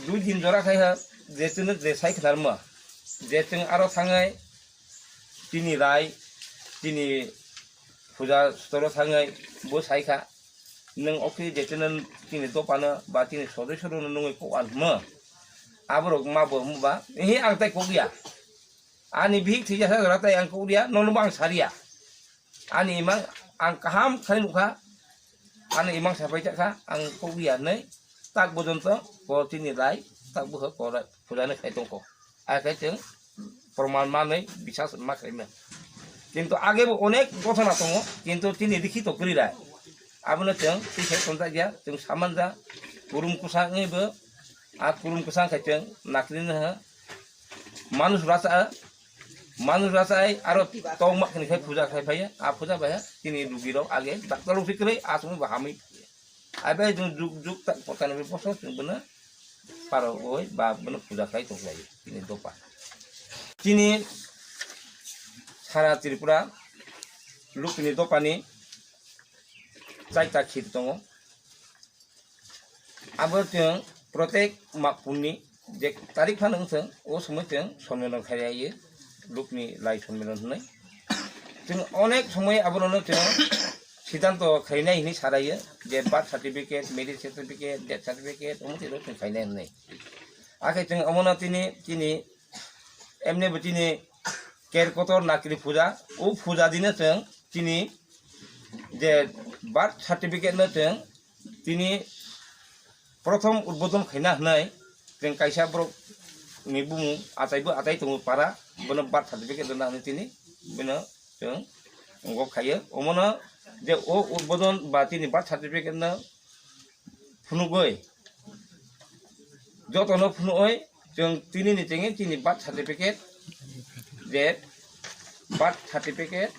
dui din jora khai ha, je chwng je sai khnar ma, je chwng aro thangai tini rai, tini puja storo thangai bo sai kha. Nwng okhe je chwng tini dophano ba tini sodoi sodoi no nungwi kok an hwmo. Aborok ma bo muba, ehe ang tai kok ya. Ani bihik thwijasa jora tai ang kok ya, nono bo ang sariya. Ani imang ang kaham khai nukha. Ani imang sapai chakha, ang kok ya nei. Tak bojonto ko tini lai, tak bo ko pujani khai tongko. Akai chwng proman manwi bisas ma khlaimani. Kintu age bo onek gothona tongo, kintu tini likhito kwrwi rai. Abono chwng twi sai tonjak ya, chwng saman ja, kurum kwsa wngwi bo, a kurum kwsa khe chwng nakli no ha. Manush rasa, manush rasa ai aro tongma kini khai puja khai phaiya, a puja baya tini rugi rok age doctor rok kwrwi asung bo hamwi. Abai jung juk juk tak potan bosor chwng bono paro oi ba bono puja khai tong lai tini dopa. Tini sara Tripura lukni dopani chaita khir tongo. Abo chwng protek ma punni je tarik phano wng thwng, o somoi chwng sonmilon khairaiyo, lukni lai sonmilon hwnwi. Chwng onek somoi aborokno chwng siddhanto khainai hwnwi saraio, je birth certificate, marriage certificate, death certificate, omo twi rok chwng khainai hwnwi. Akhe chwng omono tini, tini emne bo tini ker kotor nakri puja, o puja dino chwng tini je birth certificate no chwng tini prothom udbodon khaina hwnwi chwng kaisa borok ni bumung achai bo achai tongo para, bono birth certificate rwna hwnwi tini bono chwng wngkok khaio. Omono je o udbodon ba tini birth certificate no phunugwi, jotono phunugwi chwng tini ni chengwi tini birth certificate, je birth certificate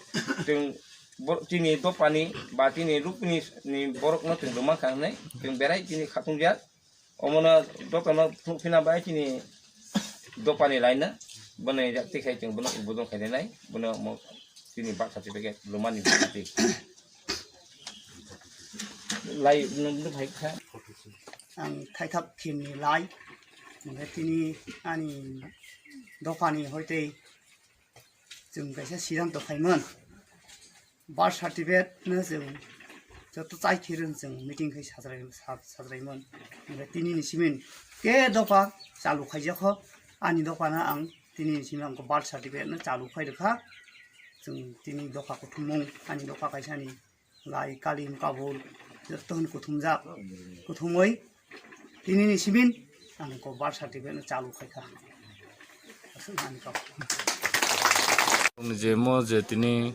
chwng bo-, tini dopani ba tini lukni ni borokno chwng rwma kha hwnwi chwng berai tini khatungjak. Omono jotono phunuk phina bai tini dopani laina bono jak tikhai chwng bono udbodon khainai bono mo tini birth certificate lumani bwtwi. Lai nung nung hai kha. Ang thaithak khimni lai, hingkhe tini ani dophani hoitei chwng kaisa siddhanto khaimon. Birth certificate no chwng joto chai khirun chwng meeting khai sajrai, sa-, sajraimon. Hingkhe tini ni simin ke dopha chalu khaijak kho, ani dophano ang tini ni simin ang birth certificate no chalu khai rwkha. Chwng tini dopha kuthumung, ani dopha kaisa ni lai, kalim, kabul, joto hwn kuthumjak. Kuthumwi tini ni simin ang ko birth certificate no chalu khai kha. Aswk ani kok. Je mo je tini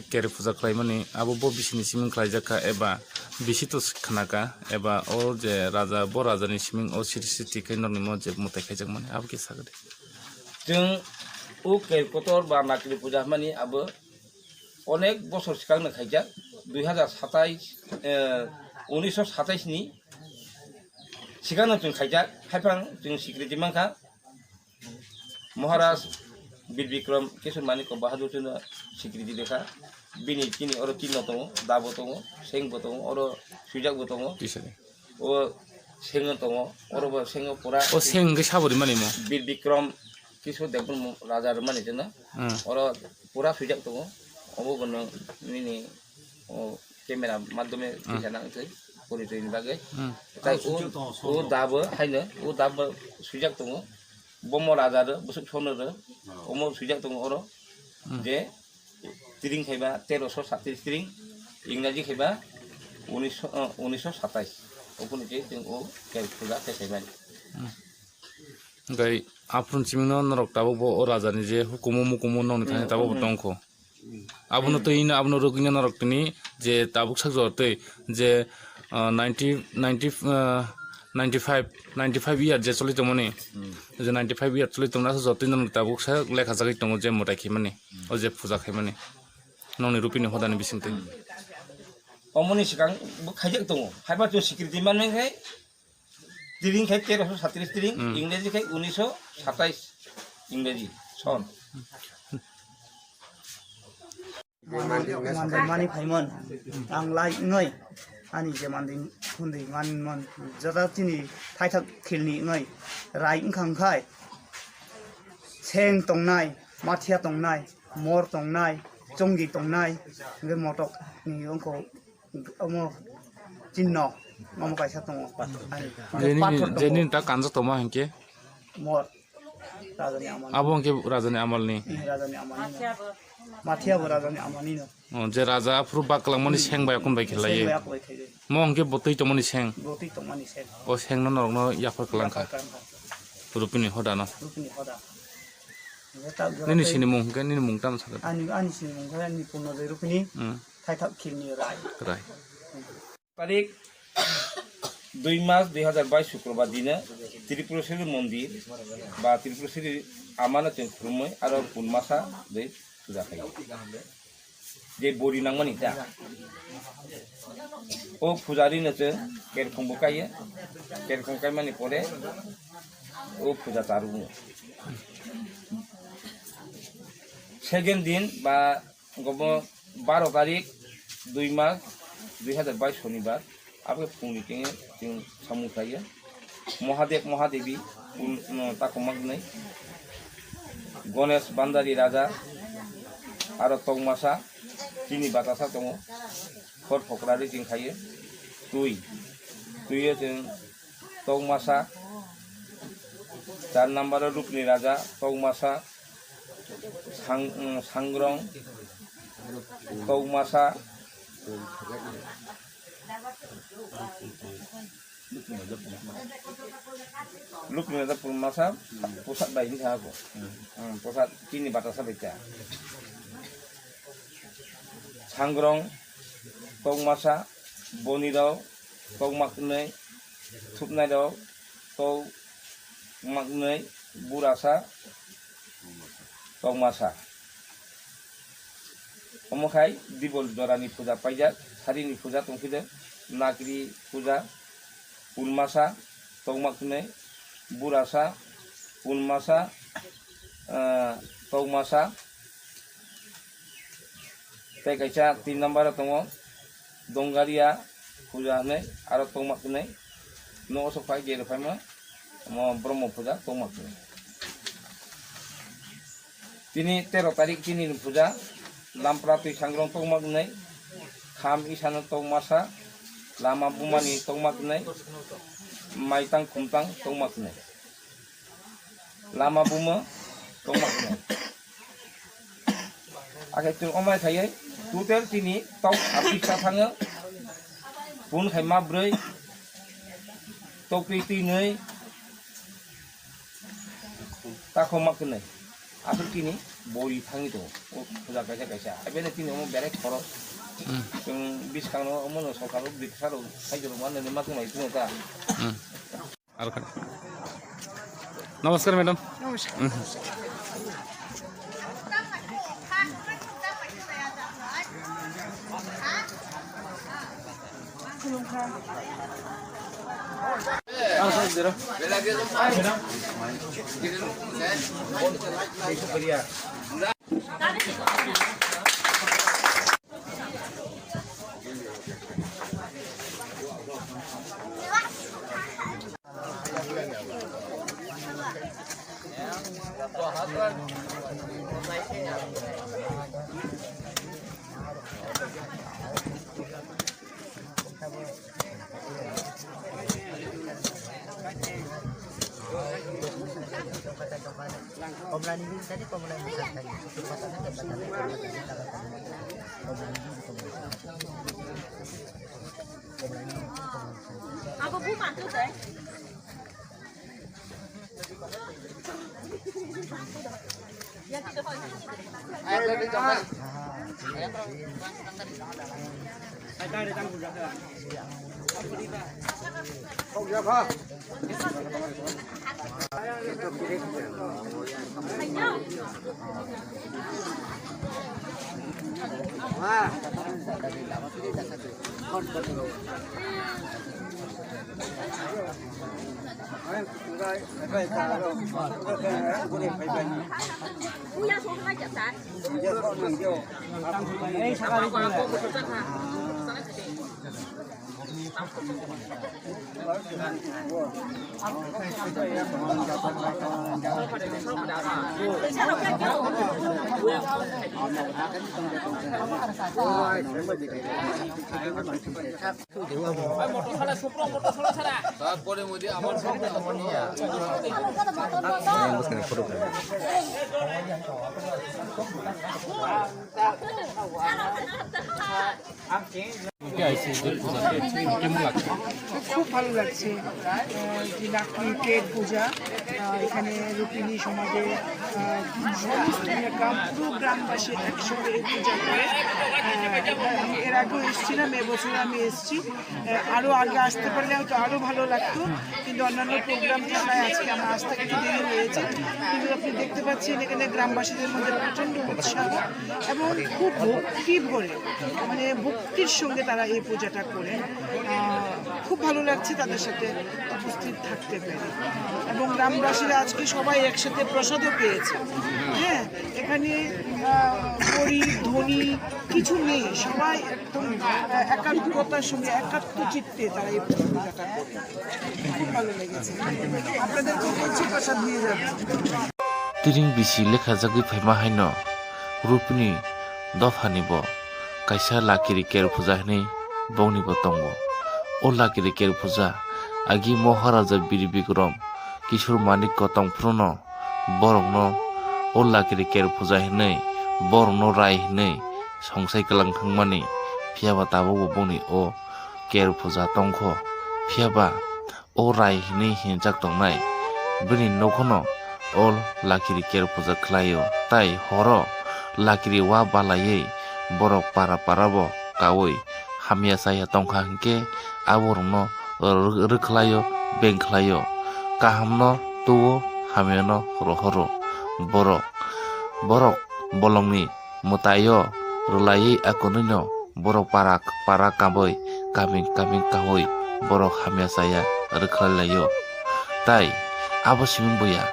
kere puja khlaimani, abo bo bisi ni simin khlaijak kha, eba bisi to khna kha, eba o je raja, bo raja ni simin o siri siri khe nokni mo je mwtai khaijakmani, abo khe sakha de. Chwng o kere kotor ba nakli puja hwnmani abo onek bosor swkang no khaijak, dui hazar satais, eh, unisho satais ni swkang no chwng khaijak, haiphang chwng sikriti mankha. Maharaj Bir Bikram Kishore Manikya Bahadur chwngno sikriti rwkha. Bini chini oro chinno tongo, dabo tongo, sengbo tongo, oro swijak bo tongo. Tisani. O sengo tongo, oro bo sengo pura. O seng hwnkhe sabo rimani mo? Bir Bikram Kishore Debbarma raja rwmani chwngno. Hmm. Oro pura swijak tongo. Obo bono nini o camera madhyome Hmm. kisa nang twi porichoi ni bagwi. Hmm. Tai o, o dabo haino, o dabo swijak tongo. Bomo raja rw, bwswk sono rw, omo swijak tongo oro. Hmm. Je Tring khaiba teroso satris tring, Ingnaji khaiba unisho, uh, unisho satais. Ophuni je chwng o khe puja khe khaimani. Hmm. Hwnkhe aphuru chimino norok tabuk bo o rajani je hukumu mukumu nokni thani Hmm, tabuk bo hmm. tongkho. Abono twi hino abono rwgwino norok tini je tabuk sak jor twi je, uh, ninety, ninety, uh, ninety five, ninety five year je choli tongmani. Hmm. Je ninety five year choli tongmani aswk jotwi norok tabuk sak lekha jagwi tongo je mwtai khaimani. O je puja khaimani nokni rupini hodani bisingtwi. Omoni swkang bo khaijak tongo. Haiba chwng sikriti manwi khai tring khai teroso satris tring, Hmm. Ingreji khai unisho satais Ingreji son. Mandai mani phaimon, ang lai wngwi ani je mandai hundui manmon, jota chini thaithak khilni wngwi rai wngkha wngkhai, seng tongnai, mathia tongnai, mor tongnai, chongi tongnai, hwnkhe motok ni wngkho omo chinno, omo kaisa tongo. Ani Jeni, pathor tongo. Jeni ta kanjak tongma hinkhe? Mor. Rajani amani. Abo hwnkhe rajani amalni. Eh, rajani amani. Mathiya bo rajani amani no. Oh, je raja aphuru bak kwlangmani seng bai akun bai khe laio. Seng bai akun bai khe laio. Mo hwnkhe botwi tongmani seng. Botwi tongmani seng. O seng no norokno yaphar kwlang kha. Yaphar kwlang kha. Rupini hoda no. Rupini hoda. Nini sini mung hwnkhe nini mung tamo sakha. Ani, ani sini mung khe ani Purnojoy Rupini. Hmm. Thaithak Khilni Rai. Rai. Tarik dui March dui hajar bais Sukrobar dino Tripureshwari mondir ba Tripureshwari amano chwng khulumwi aro Purnamasa de puja khaio. Je bori nangmani ta. O pujari no chwng kerkhong bo kaiyo. Kerkhong kaimani pore o puja charu. Second din ba Gobo baro tarik dui March dui hajar bais Sonibar, abo phungni kenge chwng samung khlaiya. Mahadev Mahadevi un-, no, takhuma gnai. Ganesh Bandari Raja aro tongmasa chini batasa tongo. Khor phokra ri ching khaye. Twi. Twi o chwng tongmasa. Char number o Rupni Raja tongmasa. Sang-, mm, Sangrong, Tokmasa, Lukmina Purmasa, Pusat bai hinwi thangkho. Hmm, Pusat chini batasa bai cha. Sangrong, Tokmasa, Bonirok, Tokmaknwi, Thupnairok, Tokmaknwi, Burasa, Tokmasa. Omo khai dibol jorani puja paijak, sarini puja tongphide, nakri puja, pulmasa, tokmaknwi, burasa, pulmasa, ah, tokmasa. Tei kaisa tin number o tongo, Dongaria puja hinwi, aro tongmaknwi. Nogo sok phai, gere phaima, omo Brahma puja tongmaknwi. Tini tero tarik tini ni puja, lampra twi sangrong tongmaknwi, kham isano tongmasa, lama bumani tongmaknwi, maitang khumtang tongmaknwi. Lama bumo tongma. Akhe chwng omai khaiwi total tini tok abisa thango. Pun khai ma brwi, tokpi twi nwi, takho ma kwnwi. Aswk tini bori thangwi tongo. O puja kaisa kaisa. Abene tini omo berai khoro. Hmm. Chwng bwskangno omono sorkar rok bwkha rok saijwrwk ma nwnwi ma tongmai tongwi ta. Hmm. Ar kha-, namaskar, madam. Namaskar. Mhm. Ar kha-, zero. Abo bu mantu dai. তারপরে মধ্যে আমার সব নিয়ে খুব ভালো লাগছে। আহ, যে লাকড়ি কের পূজা, আহ, এখানে রুপিনী সমাজে, আহ, সমস্ত, মানে, গ্রাম, পুরো গ্রামবাসী একসঙ্গে এই পূজা করে। আহ, আমি এর আগেও এসেছিলাম, এবছর আমি এসেছি। আহ, আরো আগে আসতে পারলে হয়তো আরো ভালো লাগতো, কিন্তু অন্যান্য প্রোগ্রাম থাকায় আজকে আমার আসতে একটু দেরি হয়েছে। কিন্তু আপনি দেখতে পাচ্ছেন এখানে গ্রামবাসীদের মধ্যে প্রচণ্ড উৎসাহ এবং খুব ভক্তি ভরে, মানে, ভক্তির সঙ্গে তারা এই পূজাটা করেন। আহ, খুব ভালো লাগছে তাদের সাথে উপস্থিত থাকতে পেরে। এবং গ্রামবাসীরা আজকে সবাই একসাথে প্রসাদও পেয়েছে। হ্যাঁ, এখানে, আহ, গরিব ধনী কিছু নেই, সবাই একদম, আহ, একাগ্রতার সঙ্গে একাত্ম চিত্তে তারা এই পূজাটা করে। খুব ভালো লেগেছে। আপনাদেরকেও বলছি, প্রসাদ নিয়ে যাবেন। Tiring bisi lekha jagwi phaima haino Rupini dophani bo kaisa lakiri ker puja hinwi bongni bo tongo. O lakiri ker puja agi Moharaja Bir Bikrom Kishore Manik Kotong phruno borokno o lakiri ker puja hinwi borokno rai hinwi songsai kwlang thangmani, phiyaba tabukbo bongni o ker puja tongkho. Phiyaba o rai hinwi hinjak tongnai bini nokhono o lakiri ker puja khlaio, tai horo lakiri wa balaiwi borok para parabo kaui hamya chaya tongkha hinkhe aborokno rwkhlaio, bengkhlaio, kahamno tuo, hamyano rohoro. Borok, borok bolongni mwtaio rwlaiwi akunwino borok para para kabui, kaming kaming kaui borok hamya chaya rwkhlailaio. Tai abo simi buya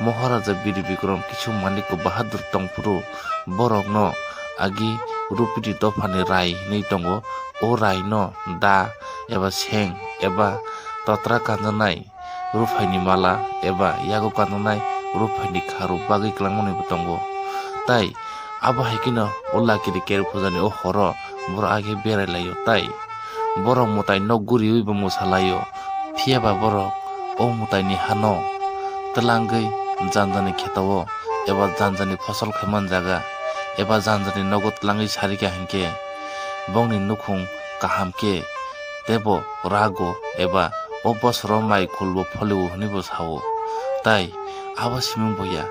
Moharaja Bir Bikrom Kishore Manik Bahadur tongphuru borokno agi Rupini dophani rai hinwi tongo. O raino da eba seng eba totra kanjaknai ruphaini mala eba yago kanjaknai ruphaini kharu bagwi kwlangmani bo tongo. Tai abo hai kheno o lakiri ker pujani o horo borok age berai laio, tai borok mwtai nok guriwi bo mwsa laio. Phiyaba borok o mwtaini hano twlangwi janjani kheto-o eba janjani phosol khaiman jaga eba janjani nogo twlangwi sarikha hinkhe bongni nukhung kaham khe teibo rago eba o bosoro mai khulbo pholio hwnwibo sao. Tai abo siming boya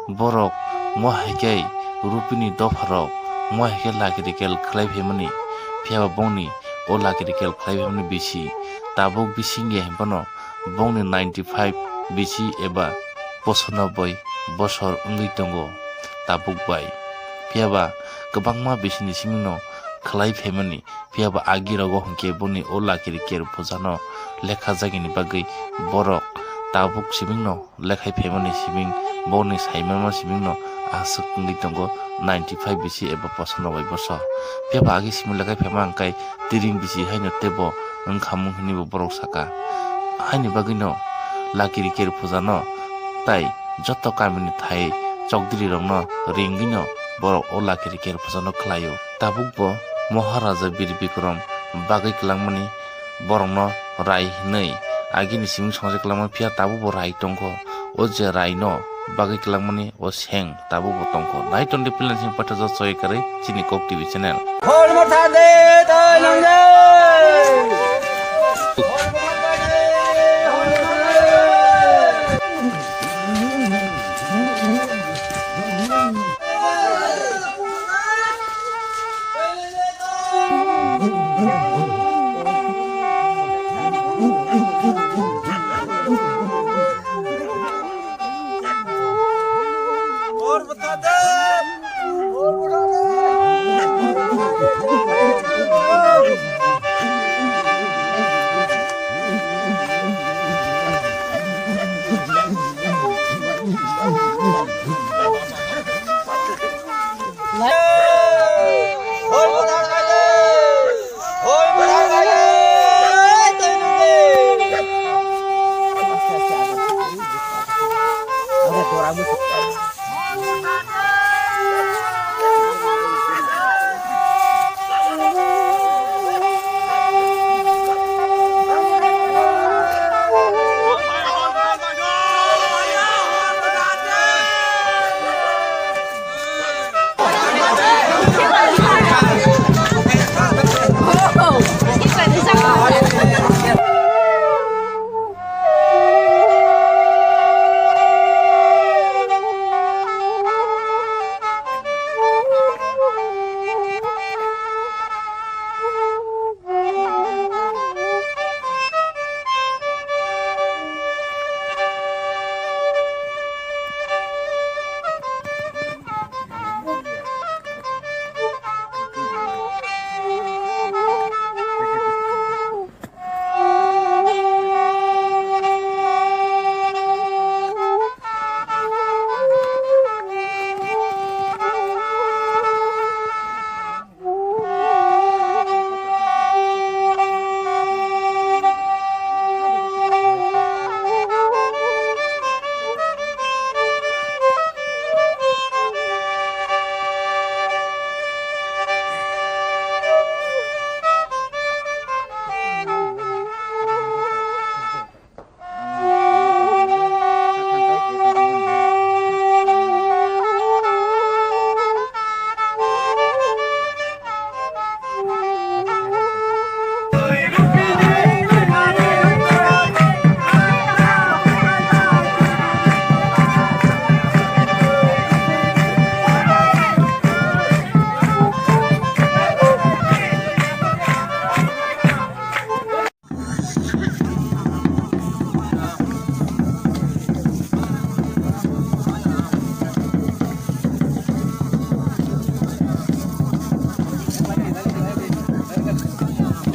borok mo hai khe rupini dopharok mo hai khe lakiri kel khlai phaimani, phiyaba bongni o lakiri kel khlai phaimani bisi tabuk bisingya hinphano bongni ninety five bisi eba posono boi bosor wngwi tongo tabuk bai. Phiyaba kwbangma bisini simingno khlai phaimani, phiyaba agi rogo hwnkhe boni o lakiri ker pujano lekha jagini bagwi borok tabuk simingno lekhai phaimani siming boni saimano simingno aswk wngwi tongo ninety five bisi eba posono bai bosor. Phiyaba agi siming lekhai phaima hwnkhe tiring bisi haino teibo wngkhamung hinwi bo borok saka. Haini bagwino lakiri ker pujano tai joto kamini thai chokdiri rokno ringwino borok o lakiri ker pujano khlaio. Tabukbo Moharaja Bir Bikrom bagwi kwlangmani borokno rai hinwi agini siming songcha kwlangmani, phiya tabukbo rai tongkho. O je raino bagwi kwlangmani o seng tabukbo tongkho. Nai tongdi pilani simi paithago choi kwrwi chini Kok T V channel. Hormo thande tei nangde.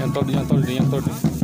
Yang tol, yang tol, yang tol.